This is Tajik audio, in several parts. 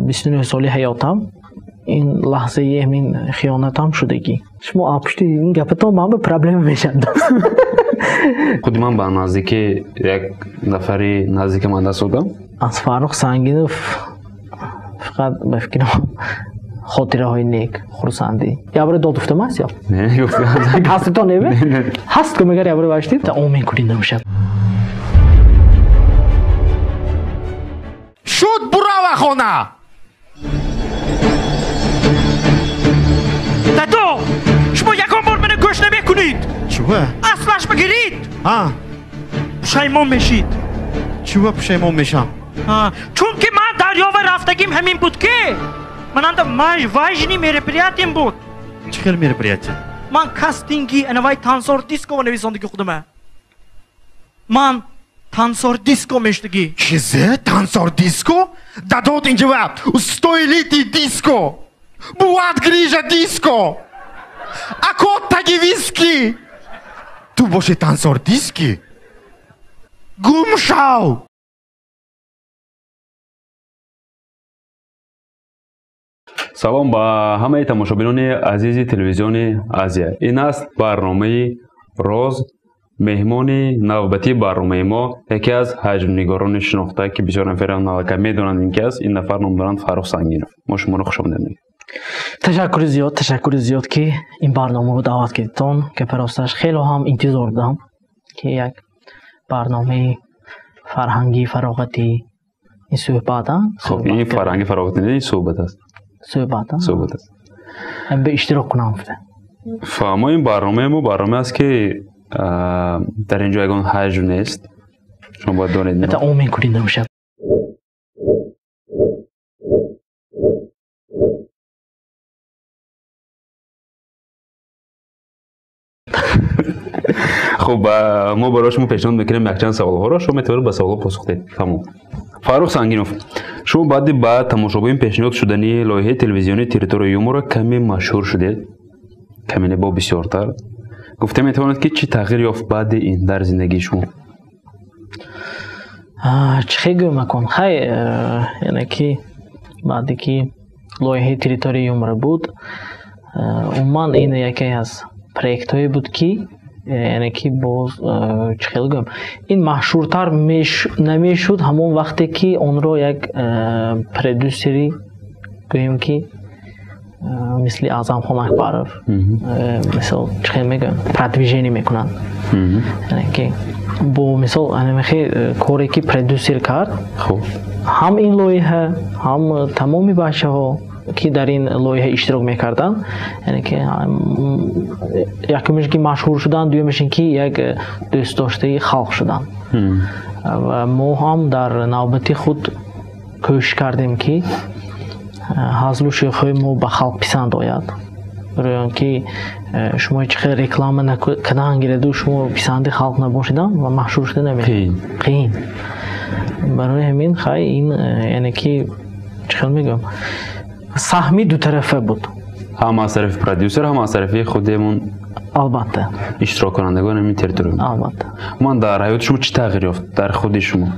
29 соли ҳаётам ин лаҳзаи ҳамин хиёнатам шудагӣ. Шумо пушти ин гапатон ман ба проблема мешавад. Худи ман ба наздики як нафари наздики ман даст додам. Аз Фаррух Сангинов фақат ба фикрам хотираҳои нек, хурсандӣ. Як бора дод гуфтам аст ё? Не, гуфтам. Ҳаст то не? Ҳаст ку мегар як бора ваштид, та омин кунӣ намешад. Шуд бурава хона! Дадо, шумо ягон бор мана гӯш намекунед. Чува? Аслаш бигиред. А? Пушаймон мешид. Чува пушаймон мешам? Чунки ман дарёва рафтагим ҳамин буд ки мананда важный мероприятием буд. Чӣ хел мероприятие? Ман кастинги анавай Тансор Диско нависондагӣ худама. Ман Тансор Диско мешдагӣ. Чизе? Тансор Диско? Дадот инҷава устои лити диско. Бувад грижа диско. Ако таги виски. Ту боши Тансор Диски? Гум шав! Салом ба ҳамаи тамошобинони азизи телевизиони Азия. Ин аст барномаи Роз. Меҳмони навбатии барномаи мо яке аз ҳаҷмнигорони шинохта, ки бисёр нафарам навака медонанд ин ки аст. Ин нафар ном доранд Фаррух Сангинов. Мо шуморо хуш омадед мегӯем. Ташаккури зиёд, ташаккури зиёд, ки ин барномаро даъват кардитон. Гапи росташ хело ҳам интизор будам, ки як барномаи фарҳангӣ, фароғатӣ, ин суҳбат. Хуб, ин фарҳангӣ фароғатӣ не, ин суҳбат аст. Суҳбат, суҳбат аст. Ҳам ба иштирок кунам гуфта. Фаҳмо, ин барномаи мо барнома аст, ки дар ин ҷо ягон ҳаҷм нест. Шумо бояд донед. Это омин кунед намешавад. Хуб, мо барои шумо пешниҳод мекунем якчанд саволҳоро, шумо метавонед ба саволҳо посух диҳед. Тамом. Фаррух Сангинов, шумо баъди ба тамошобин пешниҳод шудани лоиҳаи телевизионии Территория юмора каме машҳур шудед, каме не, бо бисёртар. Гуфта метавонед, ки чӣ тағйир ёфт баъди ин дар зиндагии шумо? Чӣ хел гӯям акун? Хай, яъне ки баъде ки лоиҳаи Территория юмора буд, умуман ин яке аз проектҳое буд, ки яъне ки боз чӣ хел гӯям, ин машҳуртар намешуд ҳамон вақте ки онро як продюсери гӯем ки мисли Аъзамхон Акбаров, мисол чӣ хел мегӯям, продвижение мекунанд. Яъне ки бо мисол ҳамин коре ки продюсер кард, ҳам ин лоиҳа, ҳам тамоми бачаҳо ки дар ин лоиҳа иштирок мекарданд, яъне ки якумеш ки машҳур шуданд, дуюмеш ин ки як дӯстдоштаи халқ шуданд. Ва мо ҳам дар навбати худ кӯшиш кардем, ки ҳазлу шӯхиҳои мо ба халқ писанд ояд. Барои он ки шумо ҳеҷ хел реклама накардан гираду шумо писанди халқ набошидан ва машҳур шуда наметавонед. Қиин. Барои ҳамин хай ин яъне ки чӣ хел мегӯям, саҳми дутарафа буд. Ҳам аз тарафи продюсер, ҳам аз тарафи худемон, албатта, иштироккунандагон ҳамин территория. Албатта. Ман дар ҳаёти шумо чӣ тағйир ёфт дар худи шумо?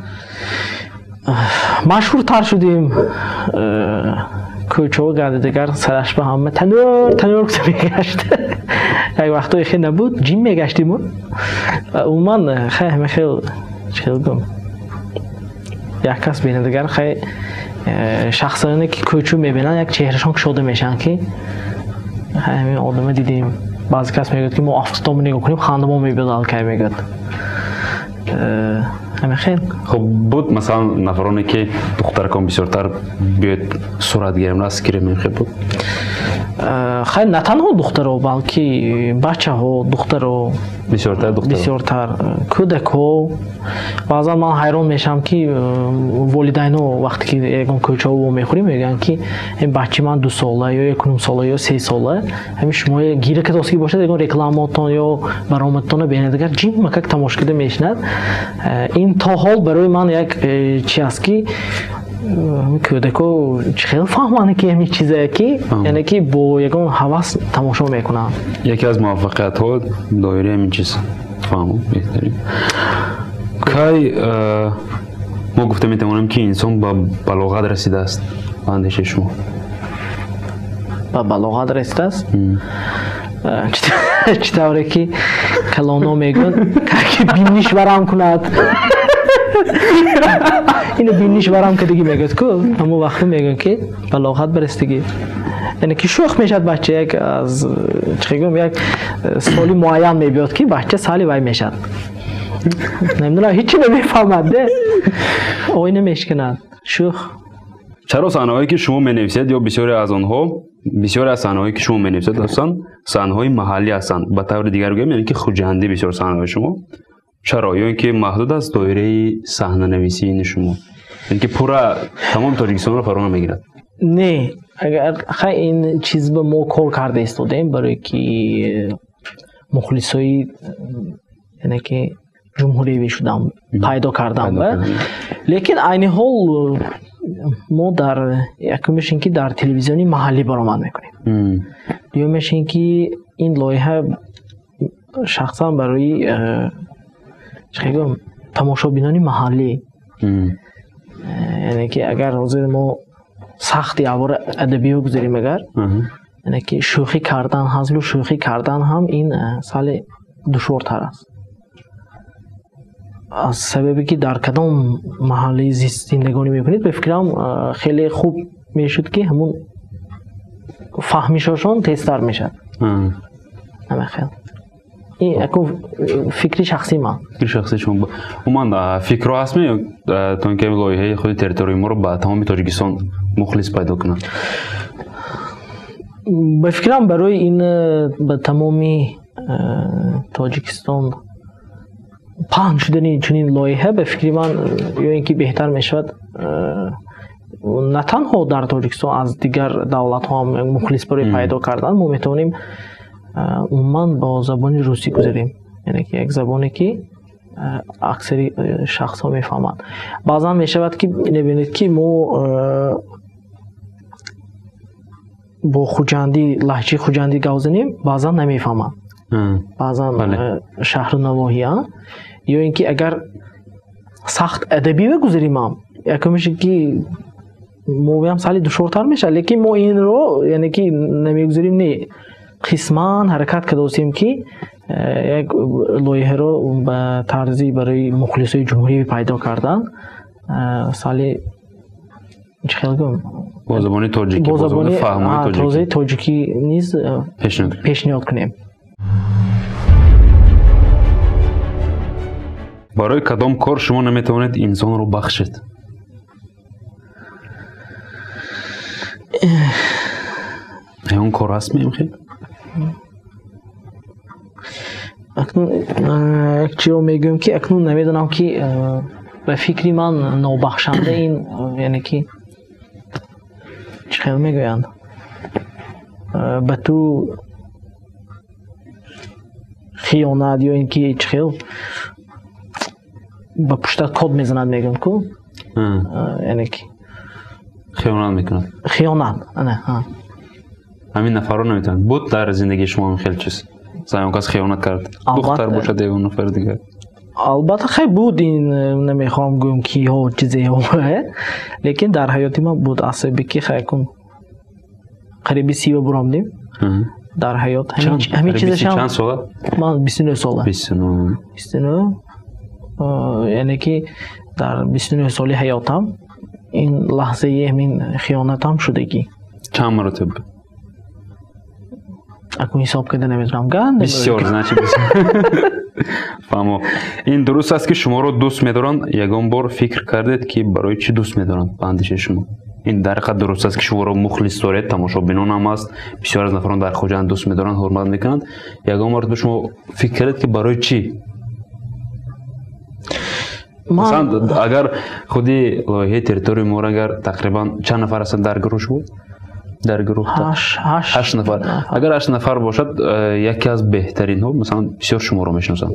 Машҳуртар шудем. Кӯчаҳо гардидагар сараш ба ҳама танӯр танӯр гуфта мегашт. Як вақтҳое хел набуд, ҷим мегаштим. Умуман хай ҳама хел чӣ хел гӯям, як кас бинадагар хай шахсоне ки кӯчу мебинанд, як чеҳрашон кушода мешаванд, ки ҳамин одама дидем. Баъзе кас мегӯяд, ки мо афтомо нигоҳ кунем, хандамо мебиёд, алкай мегӯяд. Ҳамин хел. Хуб, буд масалан нафароне ки духтаракон бисёртар биёед сурат гирем, раст гирем, хел буд? Хай, на танҳо духтаро, балки бачаҳо, духтаро, бисёртар духтаро, бисёртар кӯдакҳо. Баъзан ман ҳайрон мешавам, ки волидайно вақте ки ягон кӯчаҳо вомехӯрем, мегӯянд, ки ин бачаи ман 2 сола ё 1.5 сола ё 3 сола, ҳамин шумо гира кадост ки бошад, ягон рекламаотон ё баромадтонро бинадагар ҷим макак тамошо карда мешинад. Ин то ҳол барои ман як чи аст, ки кӯдако чӣ хел фаҳманд, ки ҳамин чизе ки яъне ки бо ягон ҳавас тамошо мекунанд. Яке аз муваффақиятҳо доираи ҳамин чиз фаҳму беҳтарин. Кай Мо гуфта метавонем, ки инсон ба балоғат расидааст, ба андешаи шумо? Ба балоғат расидааст? Чӣ тавре ки калоно мегӯянд, ки биниш варам кунад. Ино биниш варам кардагӣ мегӯяд ку, ҳамон вақте мегӯянд, ки балоғат барасидагӣ. Яъне ки шӯх мешавад бача, як аз чӣ гӯям, як соли муайян мебиёд, ки бача сали вай мешавад. Намедонам, ҳеҷ намефаҳмад, де? Оина мешканад. Шӯх. Чаро саҳнаҳое, ки шумо менависед, ё бисёре аз онҳо, бисёре аз саҳнаҳое, ки шумо менависед, асосан саҳнаҳои маҳаллӣ ҳастанд? Ба таври дигар гӯем, яъне ки хуҷандӣ бисёр саҳнаҳои шумо. Чаро? Ё ин ки маҳдуд аст доираи саҳнанависии шумо? Яъне ки пурра тамоми Тоҷикистонро фаро намегирад? Не, агар хай ин чиз ба мо кор карда истодаем, барое ки мухлисои, яъне ки ҷумҳуриявӣ шудам пайдо кардам, лекин айни ҳол мо дар якумеш ин ки дар телевизиони маҳаллӣ баромад мекунем, дуюмеш ин ки ин лоиҳа шахсан барои, чӣ гӯям, тамошобинони маҳаллӣ, яъне ки агар ҳозир мо сахти аввора адабиё гузарем, агар яъне ки шӯхӣ кардан, ҳазлу шӯхӣ кардан ҳам ин сали душвортар аст, аз сабабе ки дар кадом маҳаллаи зиндагонӣ мекунед, ба фикрам, хеле хуб мешуд, ки ҳамун фаҳмишошон тезтар мешавад. Ҳамин ин якун фикри шахсии ман. Фикри шахсии шумо. Умуман, фикрҳо ҳастме, то ин ки лоиҳаи худи территорияи моро ба тамоми Тоҷикистон мухлис пайдо кунад? Ба фикрам, барои ин ба тамоми Тоҷикистон паҳн шудани чунин лоиҳа, ба фикри ман, ё ин ки беҳтар мешавад, на танҳо дар Тоҷикистон, аз дигар давлатҳо ҳам мухлис барои пайдо кардан, мо метавонем умуман бо забони русӣ гузарем, яъне ки як забоне, ки аксари шахсҳо мефаҳманд. Баъзан мешавад, ки мебинед, ки мо бо хуҷандӣ, лаҳҷаи хуҷандӣ гап занем, баъзан намефаҳманд, баъзан шаҳру навоҳия, ё ин ки агар сахт адабӣ гузарем ҳам, якумеш ки моям сали душвортар мешавад, лекин мо инро, яъне ки намегузарем, не, қисман ҳаракат кардосем, ки як лоиҳаро ба тарзи барои мухлисои ҷумҳурӣ пайдо кардан, сали чӣ хел гӯям, бо забони тоҷикӣ, бо забони фаҳмои тоҷикӣ низ пешниҳод кунем. Барои кадом кор шумо наметавонед инсонро бахшед? Он кор ҳаст мемхел? Акнун як чиро мегӯям, ки акнун намедонам, ки ба фикри ман нобахшанда ин, яъне ки чӣ хел мегӯянд, ба ту хиёнат ё ин ки чӣ хел ба пуштат код мезанад, мегӯям ку, яъне ки хиёнат мекунад. Хиёнат, ана. Ҳамин нафарро наметавонад. Буд дар зиндагии шумо ҳамин хел чиз, он кас хиёнат кард, духтар бошад ё нафари дигар? Албатта, хай, буд. Ин намехоҳам гӯям, ки ё чизе, лекин дар ҳаёти ман буд, аз сабаби ки хай кун қариби 30-ва буромдем дар ҳаёт ҳамин чизашам. Чанд сола? Ман 29 сола. 29. 29, яъне ки дар 29 соли ҳаётам ин лаҳзаи ҳамин хиёнатам шудагӣ. Чанд маротиба? Акун ҳисоб карда наметавонам, ганда. Бисёр, значит, фаҳмо. Ин дуруст аст, ки шуморо дӯст медоранд? Ягон бор фикр кардед, ки барои чӣ дӯст медоранд, ба андешаи шумо? Ин дар ҳақиқат дуруст аст, ки шуморо мухлис доред, тамошобинон ҳам аст, бисёр аз нафарон дар Хуҷанд дӯст медоранд, ҳурмат мекунанд. Ягон маротиба шумо фикр кардед, ки барои чӣ? Масалан, агар худи лоиҳаи территорияи моро, агар тақрибан чанд нафар ҳастанд дар гурӯҳ шумо? Дар гурӯҳ ҳашт нафар. Агар ҳашт нафар бошад, яке аз беҳтаринҳо, масалан, бисёр шуморо мешиносанд.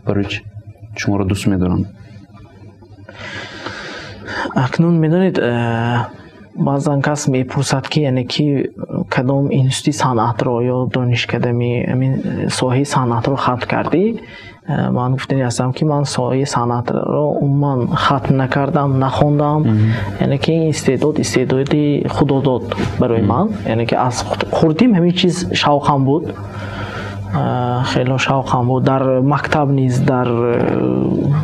Барои чӣ шуморо дӯст медоранд? Акнун медонед, баъзан кас мепурсад, ки яъне ки кадом институти санъатро ё донишкадами ҳамин соҳаи санъатро хатм кардӣ. Ман гуфтани ҳастам, ки ман соҳаи санъатро умуман хатм накардам, нахондам. Яъне ки ин истеъдод истеъдоди худо дод барои ман. Яъне ки аз хурдим ҳамин чиз шавқам буд, хело шавқам буд. Дар мактаб низ, дар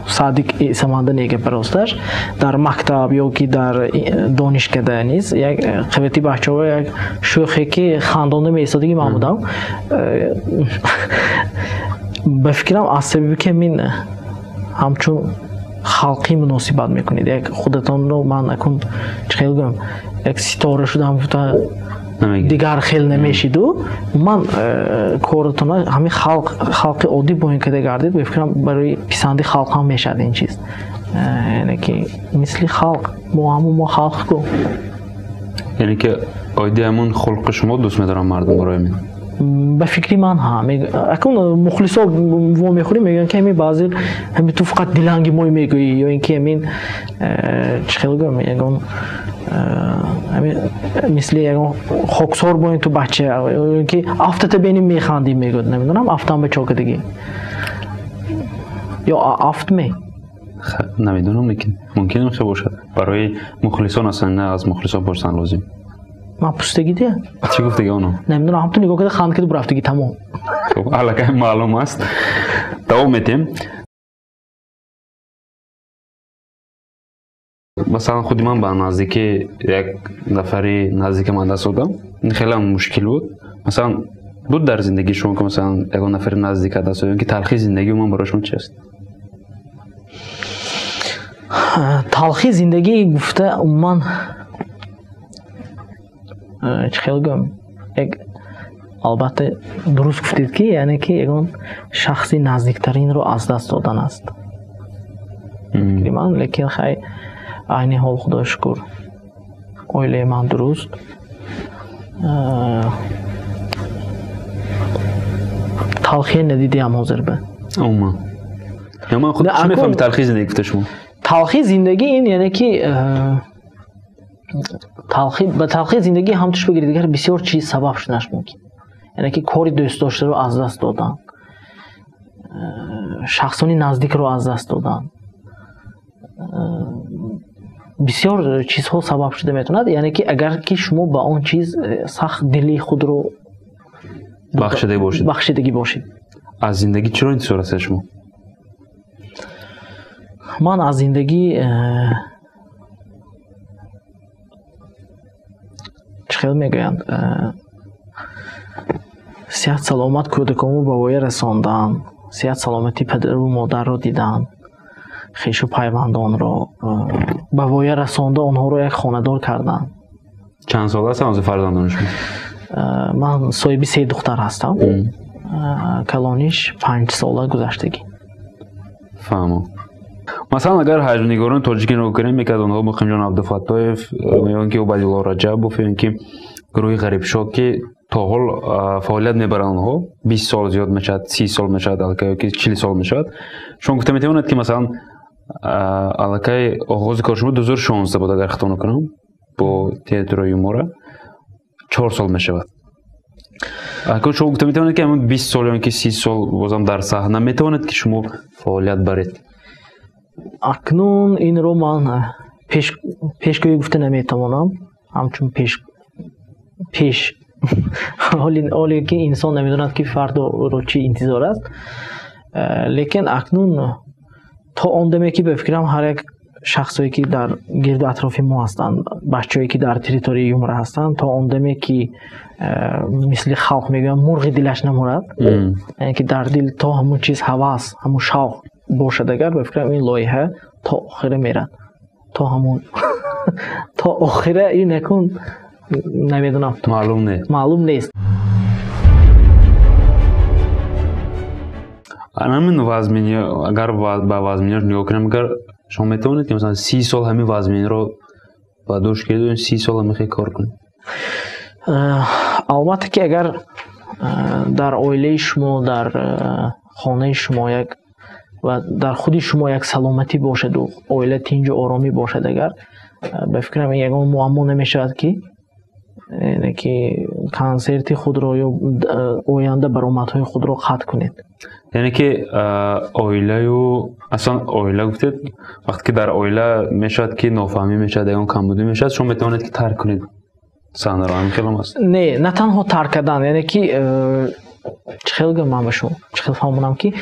садик саманда нега паросташ, дар мактаб ё ки дар донишкада низ як қивати бачаҳо як шӯхе ки хандонда меистодагӣ ман будам. Ба фикрам, аз сабаби ки мин ҳамчун халқӣ муносибат мекунед, як худатонро ман акун чӣ хел гӯям, як ситора шудам гуфта дигар хел намешиду ман коратона ҳамин халқ, халқи оддӣ бо ин када гардид. Ба фикрам, барои писанди халқ ҳам мешавад ин чиз. Яъне ки мисли халқ, мо ҳамун мо халқ ку. Яъне ки оиди ҳамун хулқи шумо дӯст медорам мардум барои мин? Ба фикри ман ҳа. Акун мухлисо во мехӯрем, мегӯянд ки ҳамин баъзе ҳамин ту фақат диланги мой мегӯӣ, ё ин ки ҳамин чӣ хел гӯям, ягон ҳамин мисли ягон хоксор бо ин ту бача, ё ин ки афтата беним механдӣ мегӯяд. Намедонам, афтам ба чокадагӣ ё афт ме. Намедонам, лекин мумкин хел бошад. Барои мухлисон аслан на аз мухлисон пурсан лозим. Ман пурсидагӣ дия. Чӣ гуфтаги оно? Намедонам, ҳамту нигоҳ карда ханд карда бурафтагӣ, тамом. Хуб, аллакай маълум аст. Давом метем. Масалан, худи ман ба наздики як нафари наздики ман даст додам. Ин хеле ҳам мушкил буд. Масалан, буд дар зиндагии шумо, ки масалан ягон нафари наздик даст додем, ки талхии зиндагии ман барои шумо чи аст? Талхии зиндагӣ гуфта умуман чӣ хел гӯям, як албатта дуруст гуфтед, ки яъне ки ягон шахси наздиктаринро аз даст додан аст фикри ман. Лекин хай, айни ҳол худо шукр, оилаи ман дуруст. Талхие надидиам ҳозир ба. Умуман ё ман худ чӣ мефаҳмед талхии зиндагӣ гуфта шумо? Талхии зиндагӣ ин яъне ки талхи, ба талхии зиндагӣ ҳамтуш бигиред, дигар бисёр чиз сабаб шуданаш мумкин. Яъне ки кори дӯстдоштаро аз даст додан, шахсони наздикро аз даст додан, бисёр чизҳо сабаб шуда метавонад. Яъне ки агар ки шумо ба он чиз сахт дили худро бахшидагӣ бошед. Бахшидагӣ бошед. Аз зиндагӣ чиро интизор ҳастед шумо? Ман аз зиндагӣ чӣ хел мегӯянд, сиҳат саломат кӯдаконро ба воя расондан, сиҳат саломати падару модарро дидан, хешу пайвандонро ба воя расонда, онҳоро як хонадор кардан. Чанд сола ҳастанд ҳозир фарзандони шумо? Ман соҳиби се духтар ҳастам. Калониш 5 сола гузаштагӣ. Фаҳмам. Масалан, агар ҳаҷвнигорони тоҷикӣ нигоҳ кунем, яке аз онҳо Муқимҷон Абдуфаттоев, ё ин ки Убайдулло Раҷабов, ё ин ки гурӯҳи Ғарибшоҳ, ки то ҳол фаъолият мебаранд онҳо, 20 сол зиёд мешавад, 30 сол мешавад аллакай, ё ки 40 сол мешавад. Шумо гуфта метавонед, ки масалан аллакай оғози кори шумо 2016 буд, агар хато накунам, бо Территория юмора 4 сол мешавад. Акун шумо гуфта метавонед, ки ҳамин 20 сол ё ин ки 30 сол бозам дар саҳна метавонед, ки шумо фаъолият баред? Акнун инро ман пешгӯӣ гуфта наметавонам, ҳамчун пеш пеш ҳоле ки инсон намедонад, ки фардоро чӣ интизор аст. Лекин акнун то он даме ки ба фикрам ҳар як шахсое ки дар гирду атрофи мо ҳастанд, бачаҳое ки дар Территорияи юмора ҳастанд, то он даме ки мисли халқ мегӯянд, мурғи дилаш намурад, яъне ки дар дил то ҳамун чиз ҳавас, ҳамун шавқ бошад, агар ба фикрам ин лоиҳа то охира мерад, то ҳамун то охира ин акун намедонам. Маълум нест. Маълум нест. Ҳамин вазмини, агар ба вазминиаш нигоҳ кунем, агар шумо метавонед, ки масалан 30 сол ҳамин вазминиро ба дӯш гиред, 30 сол ҳамин хел кор кунед? Албатта ки агар дар оилаи шумо, дар хонаи шумо як ва дар худи шумо як саломатӣ бошаду оила тинҷу оромӣ бошад, агар ба фикрам ягон муаммо намешавад, ки яъне ки консерти худро ё оянда баромадҳои худро қатъ кунед. Яъне ки оилаю аслан оила гуфтед, вақте ки дар оила мешавад ки нофаҳмӣ мешавад, ягон камбудӣ мешавад, шумо метавонед ки тарк кунед саҳнаро, ҳамин хелам аст? Не, на танҳо тарк кардан, яъне ки чӣ хел гӯям ман ба шумо, чӣ хел фаҳмонам ки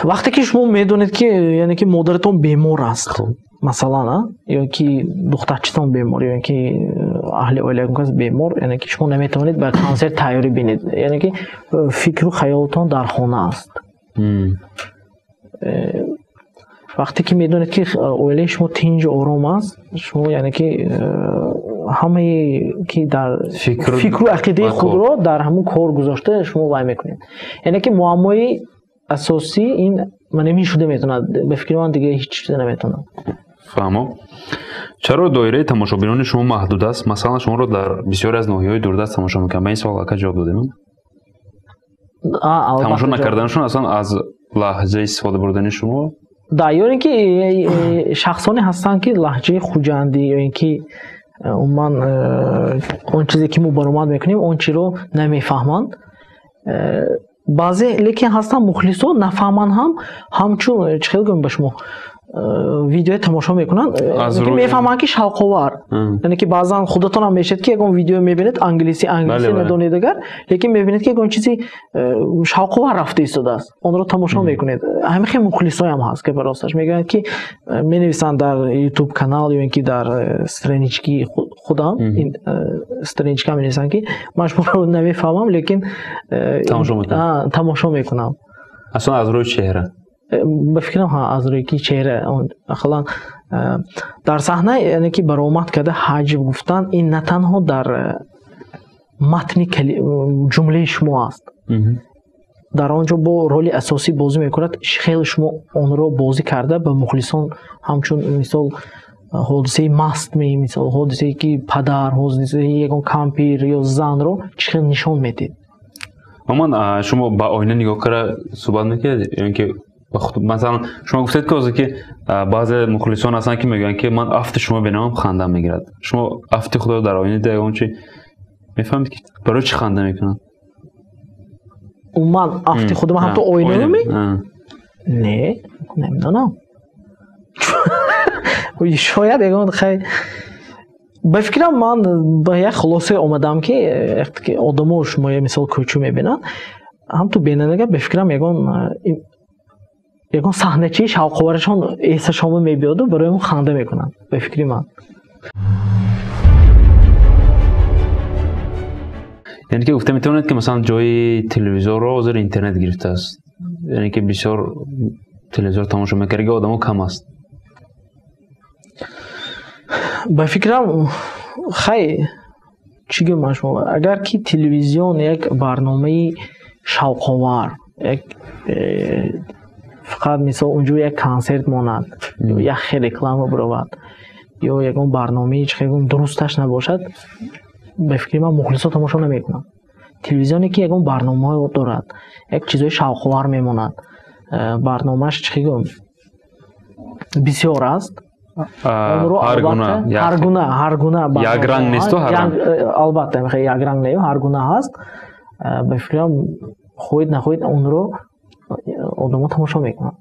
вақте ки шумо медонед ки яъне ки модаратон бемор аст, масалан, ё ки духтарчатон бемор, ё ки аҳли оилаи кас бемор, яъне ки шумо наметавонед ба консерт тайёрӣ бинед, яъне ки фикру хаёлатон дар хона аст. Вақте ки медонед ки оилаи шумо тинҷу ором аст, шумо яъне ки ҳамае ки дар фикру ақидаи худро дар ҳамон кор гузошта шумо вай мекунед. Яъне ки муаммои асосӣ ин манамин шуда метавонад, ба фикри ман дига ҳеҷ чизе наметавонад. Фаҳмо. Чаро доираи тамошобинони шумо маҳдуд аст? Масалан, шуморо дар бисёре аз ноҳияҳои дурдаст тамошо мекунанд. Ба ин савол аллакай ҷавоб додем. Тамошо накарданашон аслан аз лаҳҷаи истифода бурдани шумо? Да, ё ин ки шахсоне ҳастанд ки лаҳҷаи хуҷандӣ ё ин ки умуман он чизе ки мо баромад мекунем, он чиро намефаҳманд. Баъзе лекин ҳастанд мухлисон нафаҳманд ҳам, ҳамчун чӣ хел гӯям ба шумо, видеое тамошо мекунанд, мефаҳманд ки шавқовар. Яъне ки баъзан худатон ҳам мешавад ки ягон видео мебинед англисӣ надонед агар, лекин мебинед ки ягон чизи шавқовар рафта истодааст, онро тамошо мекунед. Ҳамин хел мухлисоям ҳаст ки баросташ мегӯянд ки менависанд дар YouTube канал ё ин ки дар странички худам, страничка менависанд ки ман шуморо намефаҳмам, лекин тамошо мекунам. Аслан аз рӯи чеҳра? Ба фикрам аз рӯи ки чеҳра, ақаллан дар саҳна, яъне ки баромад карда ҳаҷв гуфтан ин на танҳо дар матни ҷумлаи шумо аст, дар он ҷо бо роли асосӣ бозӣ мекунад, хеле шумо онро бозӣ карда ба мухлисон ҳамчун мисол ҳодисаи маст, мисол ҳодисае ки падар, ҳодисаи ягон кампир ё занро чӣ хел нишон медиҳед. Умуман шумо ба оина нигоҳ карда суҳбат мекунед ё ин ки масалан шумо гуфтед ки ҳозир ки баъзе мухлисон ҳастанд ки мегӯянд ки ман афти шумо бинамам хандам мегирад. Шумо афти худро дар оина дида ягон чи мефаҳмед ки барои чӣ ханда мекунанд? Умуман афти худам ҳатто оина ми? Не, намедонам. Шояд ягон хай ба фикрам ман ба як хулоса омадам ки вақте ки одамо шумо мисол кӯчу мебинанд, ҳамту бинандага ба фикрам ягон саҳначаи шавқоварашон эҳсосшома мебиёду барои он ханда мекунанд, ба фикри ман. Яъне ки гуфта метавонед ки масалан ҷои телевизорро ҳозир интернет гирифтааст, яъне ки бисёр телевизор тамошо мекардаги одамо кам аст. Ба фикрам хай чӣ гӯям ман шумо, агар ки телевизион як барномаи шавқовар, як фақат мисол унҷо як консерт монад, ё як хел реклама баровад, ё ягон барномаи чӣ хел дурусташ набошад, ба фикри ман мухлисо тамошо намекунанд. Телевизионе ки ягон барномаҳо дорад, як чизҳои шавқовар мемонад, барномааш чӣ хел гӯям бисёр аст, ҳаргуна якранг несту албатта якранг не, ҳаргуна ҳаст. Ба фикрам хоҳед нахоҳед онро одамо тамошо мекунанд.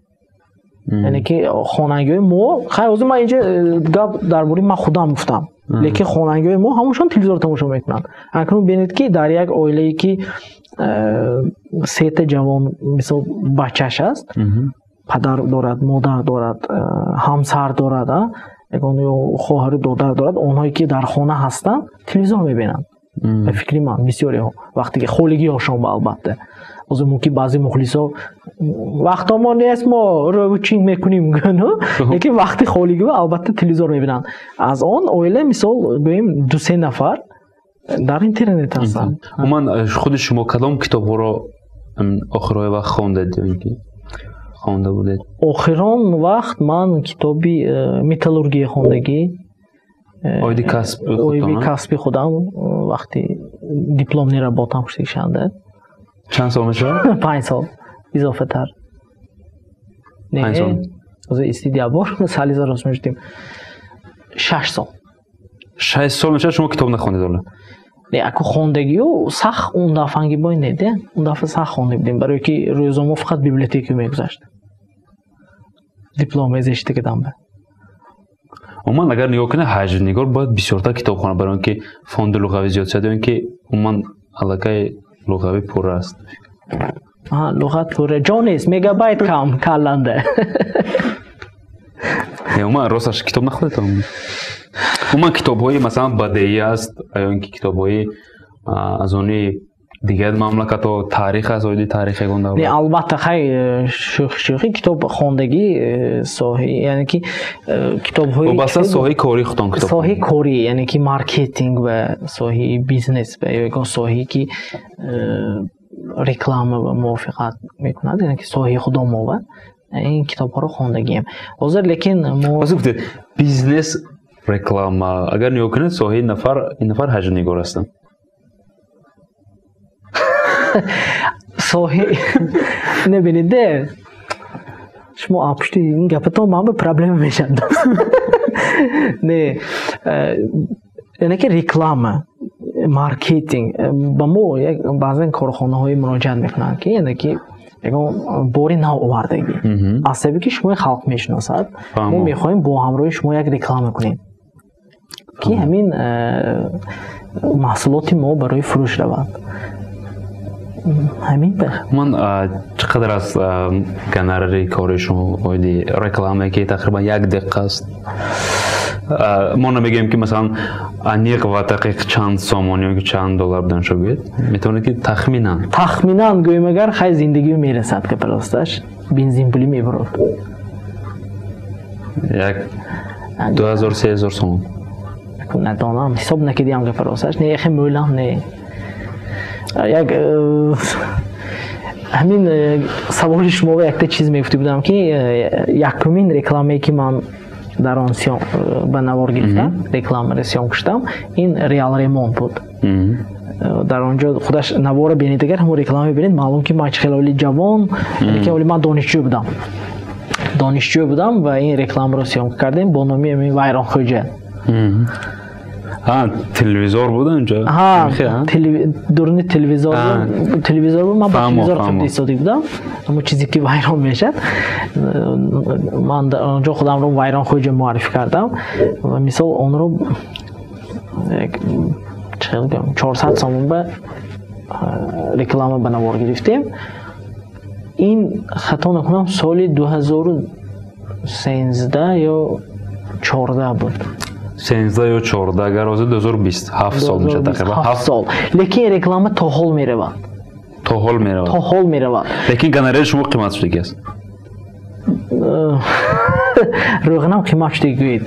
Яъне ки хонангиҳои мо, хай ҳозир ман инҷа гап дар бораи ман худам гуфтам, лекин хонангиҳои мо ҳамашон телевизор тамошо мекунанд. Акнун бинед ки дар як оилае ки сета ҷавон мисол бачаш аст, падар дорад, модар дорад, ҳамсар дорад, ягон ё хоҳару додар дорад, онҳое ки дар хона ҳастанд телевизор мебинанд. Ба фикри ман бисёриҳо вақте ки холигиҳошон ба албатта ҳозир мумкин баъзе мухлисо вақто мо нест, мо рӯчин мекунем, лекин вақти холигиҳо албатта телевизор мебинанд. Аз он оила мисол гӯем ду-се нафар дар интернет ҳастанд. Умуман худи шумо кадом китобҳоро охирҳои вақт хондед ё ин ки хонда будед? Охирон вақт ман китоби металлургия хондагӣ, оиди касби оиди касби худам, вақти дипломни работам шудагишанда. Чанд сол мешавад? 5 сол изофатар. 5 сол. Ҳозир истидия бор, сали зарост мешудем. 6 сол. 6 сол мешавад шумо китоб нахондед ҳоло? Не, аку хондагиё сах он дафъанги бой не, де? Он дафъа сах хонда будем, барои ки рӯзо мо фақат библиотека мегузашт. Диплом зешта кардам ба. Умуман агар нигоҳ кунед, ҳаҷвнигор бояд бисёртар китоб хонад, барои он ки фонди луғавӣ зиёд шавад, ё ин ки умуман аллакай луғавӣ пурра аст? Аҳа, луғат пурра. Ҷо нест, мегабайт кам калланда. Не, умуман росташ китоб нахондед? Умуман китобҳои масалан бадеӣ аст, ё ин ки китобҳои аз они дигар мамлакатҳо, таърих аст, оиди таърих ягон давлат? Не, албатта, хай, шӯхи китоб хондагӣ соҳаи, яъне ки китобҳои вобаста соҳаи кории худтон китоб соҳаи корӣ, яъне ки маркетинг ва соҳаи бизнес ва ё ягон соҳае ки реклама ва мувофиқат мекунад, яъне ки соҳаи худомо ва ин китобҳоро хондагием. Ҳозир лекин мо ҳозир гуфтед бизнес, реклама, агар нигоҳ кунед соҳаи нафар, ин нафар ҳаҷвнигор ҳастанд. Соҳи небинед, де шумо апушти ин гапатон ман ба проблема мешавад. Не, яъне ки реклама, маркетинг ба мо баъзан корхонаҳое муроҷиат мекунанд, ки яъне ки ягон бори нав овардагӣ. Аз сабаби ки шумои халқ мешиносад, мо мехоҳем бо ҳамроҳи шумо як реклама кунем, ки ҳамин маҳсулоти мо барои фурӯш равад. Ҳамин ба. Ман чӣ қадар аст гонорари кори шумо оиди реклама, ки тақрибан як дақиқа аст? Мо намегӯем ки масалан аниқ ва дақиқ чанд сомон ё ки чанд доллар будан шо гӯед, метавонед ки тахминан. Тахминан гӯем агар, хай зиндагиё мерасад, гапа росташ, бензин пули мебарод. Як 2000 3000 сомон. Надонам, ҳисоб накардиам гапа росташ, не хе мӯлам, не. Як ҳамин саволи шумо якта чиз мегуфта будам, ки якумин рекламае ки ман дар он ба навор гирифтам, рекламаро съёмка шудам, ин Реал Ремонт буд. Дар он ҷо худаш наворро бинед, агар ҳамон реклама бибинед, маълум ки ман чӣ хеле оли ҷавон, лекин оли ман донишҷӯ будам. Донишҷӯ будам ва ин рекламаро съёмка кардем бо номи ҳамин Вайронхӯҷа. Телевизор буд онҷо? Ҳа, дуруни телевизор, телевизор буд, ман ба телевизор хуб истода будам. Ҳамон чизе ки вайрон мешавад. Ман дар онҷо худамро Вайронхӯҷа муаррифӣ кардам ва мисол онро чӣ хел гӯям, 400 сомон ба реклама ба навор гирифтем. Ин хато накунам соли 2013 ё 14 буд. 13 ё 14, агар ҳозир 2020, 7 сол мешавад тақрибан. 7 сол. Лекин реклама то ҳол меравад. То ҳол меравад. То ҳол меравад. Лекин гонорари шумо қимат шудагӣ аст. Рӯғанам қимат шудагӣ гӯед.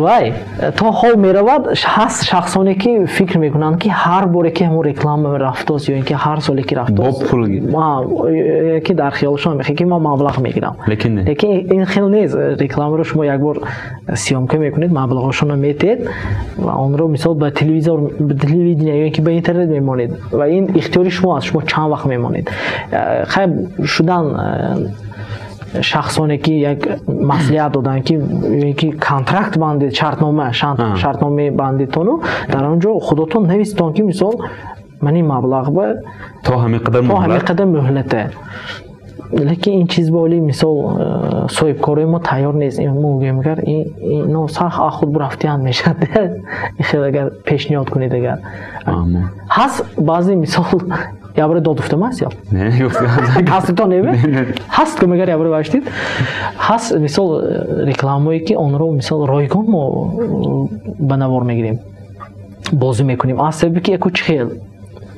Вай, то ҳол меравад, ҳаст шахсоне ки фикр мекунанд ки ҳар боре ки ҳамон реклама рафтост ё ин ки ҳар соле ки рафтост, бо пул ки дар хиёлшон мехоҳад ки ман маблағ мегирам. Лекин не. Лекин ин хел нест. Рекламаро шумо як бор съёмка мекунед, маблағҳошонро метиҳед ва онро мисол ба телевизор, ба телевидение ё ин ки ба интернет мемонед ва ин ихтиёри шумо аст, шумо чанд вақт мемонед. Хайр шудан шахсоне ки як маслиҳат доданд ки ки контракт бандед, шартнома, шартнома бандедтону дар он ҷо худотон нависетон ки мисол ман ин маблағ ба то ҳамин қадар то ҳамин қадар муҳлата. Лекин ин чиз ба оли мисол соҳибкорои мо тайёр нест. Мо гӯем агар ино сах худ бурафтиян мешавад. Хел агар пешниҳод кунед агар. Ҳаст баъзе мисол ябре дод гуфтам аст ё? Не, гуфтам. Ҳаститон не? Ҳаст ки мегар ябре баштид. Ҳаст мисол рекламое ки онро мисол ройгон мо ба навор мегирем. Бозӣ мекунем. Аз сабаби ки яку чихел.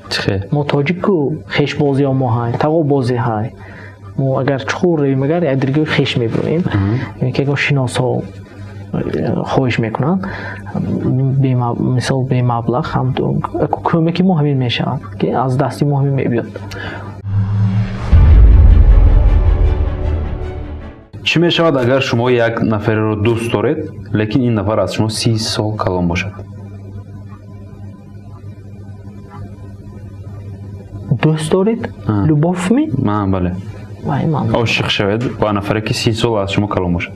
Чихел. Мо тоҷику хешбозиҳо мо ҳай, тағобозӣ ҳай. Мо агар чуқур равем агар як диргои хеш мебироем. Яъне ки ягон шиносҳо хоҳиш мекунанд, мисол бемаблағ ҳам кӯмаки мо ҳамин мешавад, ки аз дасти мо ҳамин мебиёд. Чӣ мешавад агар шумо як нафареро дӯст доред, лекин ин нафар аз шумо 30 сол калон бошад? Дӯст доред? Любовь ми? Бале. Вай, ман. Ошиқ шавед ба нафаре ки 30 сол аз шумо калон бошад.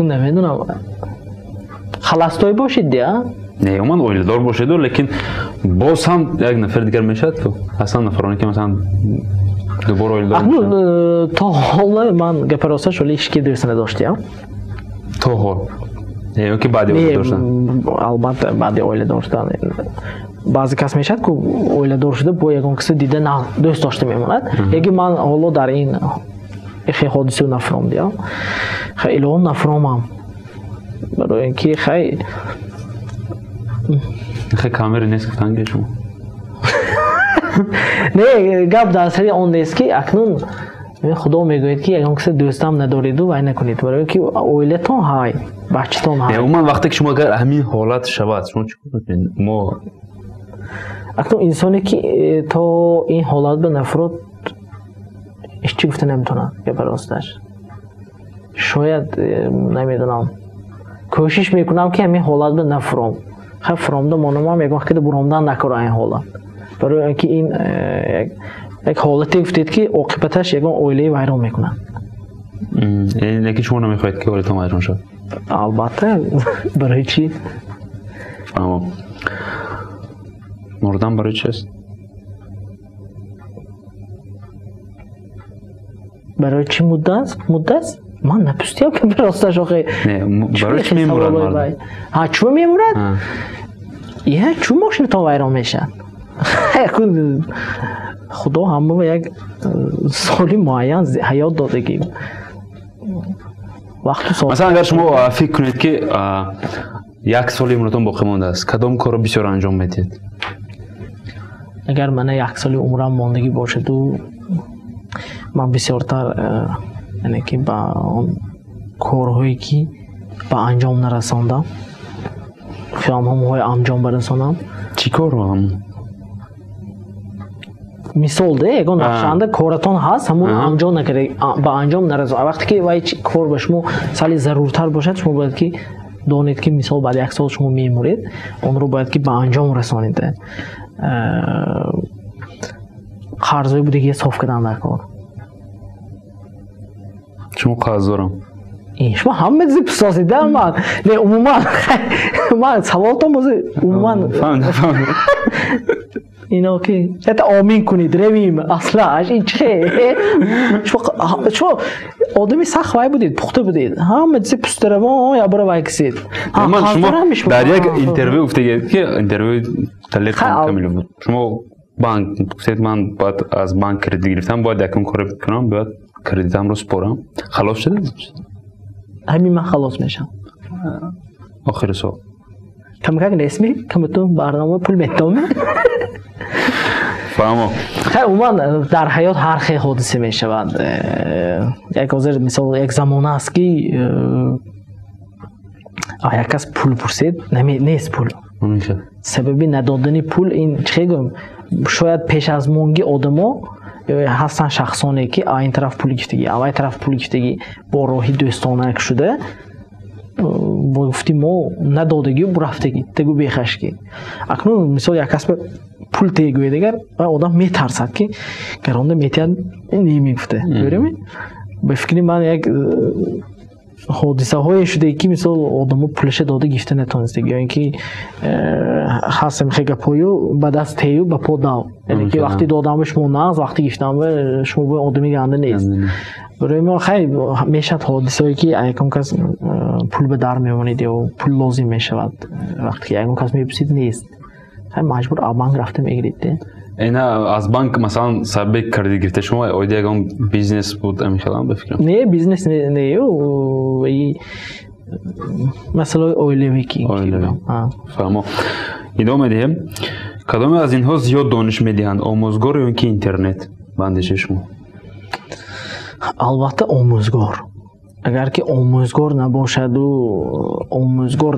Акнун намедонам, холостой бошед дия? Не, умуман оиладор бошеду, лекин боз ҳам як нафари дигар мешавад ку. Ҳастанд нафароне ки масалан дубора оиладор Акнун мешаванд. То ҳол ман гапи росташ ҳоло ҳеч ки дӯст надоштиям. То ҳол? Не, ё ки баъди Не, оиладор шудан? Албатта, баъди оиладор шудан. Баъзе кас мешавад ку оиладор шуда бо ягон касе дида дӯст дошта мемонад. Лекин ман ҳоло дар ин хе ҳодисаро нафаромдиям. Хай, илоҳам нафаромам. Барои ин ки хай Хе камера нест гуфтан ки шумо. Не, гап дар сари он нест ки акнун Худо мегӯяд ки ягон касе дӯстам надориду вай накунед, барои ин ки оилатон ҳай, бачатон ҳай. Не, умуман вақте ки шумо агар ҳамин ҳолат шавад, шумо чӣ кор мекунед? Мо Акнун инсоне ки то ин ҳолат ба нафрод ҳеч чӣ гуфта наметавонад, гапи росташ. Шояд, намедонам, кӯшиш мекунам ки ҳамин ҳолат ба нафром. Хай, фуромда монамам, ягон вақте буромдан накунам ин ҳолат. Барои ин ки ин як ҳолате гуфтед ки оқибаташ ягон оилаи вайрон мекунад. Лекин шумо намехоҳед ки оилатон вайрон шавад? Албатта, барои чӣ? Фаҳмам. Мурдан барои чи аст? Барои чӣ муддааст? Муддааст? Ман напустиям ки росташ охе. Не, Чӣ барои чӣ мехоҳӣ мемурад саволои мардум? вай? Ҳа, чӯ мемурад? Я, чӯ мошинатон вайрон мешавад? Якун Худо ҳама як соли муайян ҳаёт додагӣ. Вақту сол. Масалан, агар шумо фикр кунед ки як соли умратон боқӣ мондааст, кадом корро бисёр анҷом медиҳед? Агар мана як соли умрам мондагӣ бошаду, ман бисёртар, яъне ки ба он корҳое ки ба анҷом нарасондам, хиём ҳамонҳои анҷом барасонам. Чӣ корро ҳамон? Мисол де, ягон нақшаанда коратон ҳаст, ҳамон анҷом накарда, ба анҷом нарасон. Вақте ки вай кор ба шумо сали заруртар бошад, шумо бояд ки донед ки мисол баъд як сол шумо мемуред, онро бояд ки ба анҷом расонед. Қарзҳои будагиро соф кардан дар кор. Шумо қарз дорам. Шумо ҳама чизи пурсосед, да, ман? Не, умуман, ман саволтон боз умуман. Фаҳмидам, фаҳмидам. Ино ки это омин кунед, ревим, аслаш, ин чи? Шумо одами сахт вай будед, пухта будед. Ҳама чизи пустаравон, я бара вай кисед. Ҳа, Ман шумо қарздорам шумо. дар як интервю гуфтагед ки интервюи Талеб Ха, ал- Камилов буд. Шумо банк гуфтед, ман бояд аз банк кредит гирифтам, бояд якум коре кунам, бояд кредитамро супорам. Халос шуда? Ҳамин ман халос мешавам. Охири сол. Камакак нестми? Камату барнома пул метоми? Фаҳмо. Хай, умуман дар ҳаёт ҳар хел ҳодиса мешавад. Як ҳозир мисол як замона аст ки як кас пул пурсед, нест пул. Намешавад. Сабаби надодани пул ин чӣ гӯям? Шояд пеш аз монги одамо ҳастанд шахсоне ки ин тараф пул гирифтагӣ, авай тараф пул гирифтагӣ бо роҳи дӯстона шуда, бо гуфти мо надодагию бурафтагӣ, тегу бехашкӣ. Акнун мисол як кас пул тегӯяд, агар вай одам метарсад ки гаронда метиҳад, немегуфта. Дореми? Ба фикри ман як ҳодисаҳое шуда ки мисол одамо пулаша дода гирифта натонистаг, ё ин ки ҳастам хе гапҳою ба даст тею ба по дав. Яъне ки вақти додам шумо нағз, вақти гирифтам шумо бо одами ганда нест. Барои мо хай мешавад ҳодисаҳое ки ягон кас пул ба дар мемонед ё пул лозим мешавад, вақте ки ягон кас мепурсид нест. Хай маҷбур аз банк рафта мегиред, де. Ина аз банк масалан сабаби кредит гирифта шумо оиди ягон бизнес буд, ҳамин хелам ба фикрам? Не, бизнес не, не, и масъалаҳои оилавӣ ки Оилавӣ. Ҳа. Фаҳмо. Идома медиҳем. Кадоме аз инҳо зиёд дониш медиҳанд, омӯзгор ё ин ки интернет? Ба андешаи шумо? Албатта омӯзгор. Агар ки омӯзгор набошаду омӯзгор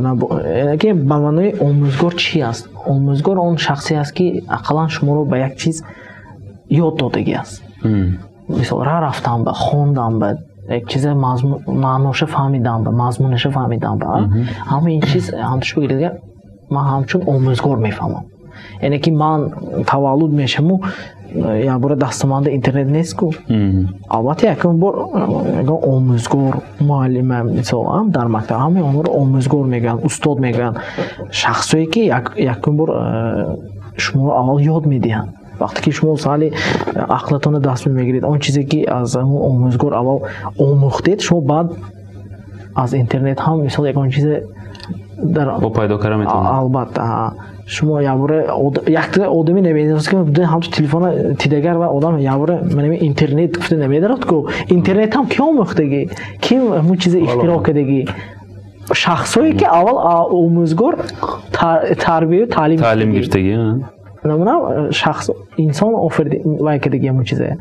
яъне ки ба маънои омӯзгор чи аст? Омӯзгор он шахсе аст ки ақаллан шуморо ба як чиз ёд додагӣ аст. Мисол, ра рафтам ба, хондам ба, як чиза маъноша фаҳмидам ба, мазмунаша фаҳмидам ба. Ҳама ин чиз ҳамчун бигиред, ман ҳамчун омӯзгор мефаҳмам. Яъне ки ман таваллуд мешаваму якбора дастаманда интернет нест ку. Албатта, якум бор ягон омӯзгор, муаллима, мисол, дар мактаб ҳамаи онҳоро омӯзгор мегӯянд, устод мегӯянд, шахсое ки якум бор шуморо аввал ёд медиҳанд. Вақте ки шумо саали ақлатонро даст мегиред, он чизе ки аз ҳамон омӯзгор аввал омӯхтед, шумо баъд аз интернет ҳам, мисол, ягон чизе дар бо пайдо карда метавонед. Албатта, шумо якбора якта одами намедонад, ки ҳамчун телефона тидагар ва одам якбора манами интернет гуфта намедарад ку. Интернет ҳам ки омӯхтагӣ, ки ҳамун чизе ихтироъ кардагӣ? Шахсое ки аввал омӯзгор тарбияю таълим таълим гирифтагӣ. Намуна шахс инсон офариди вай кардагӣ, ҳамун чизе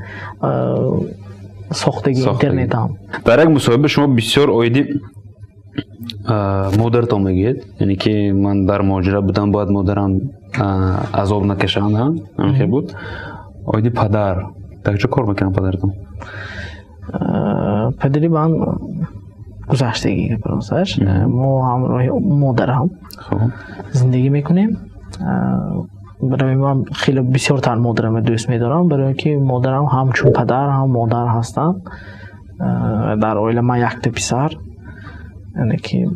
сохтагӣ интернет ҳам. Дар як мусоҳиба шумо бисёр оиди модаратон мегӯед, яъне ки ман дар муҳоҷират будам, бояд модарам азоб накашанд, ҳамин хел буд. Оиди падар, дар куҷо кор мекунанд падаратон? Падари ман гузаштагӣ, росташ. Мо ҳамроҳи модарам зиндагӣ мекунем. Барои ман хеле бисёртар модарамро дӯст медорам, барои ки модарам ҳамчун падар, ҳам модар ҳастанд. Дар оила ман якта писар, яъне ки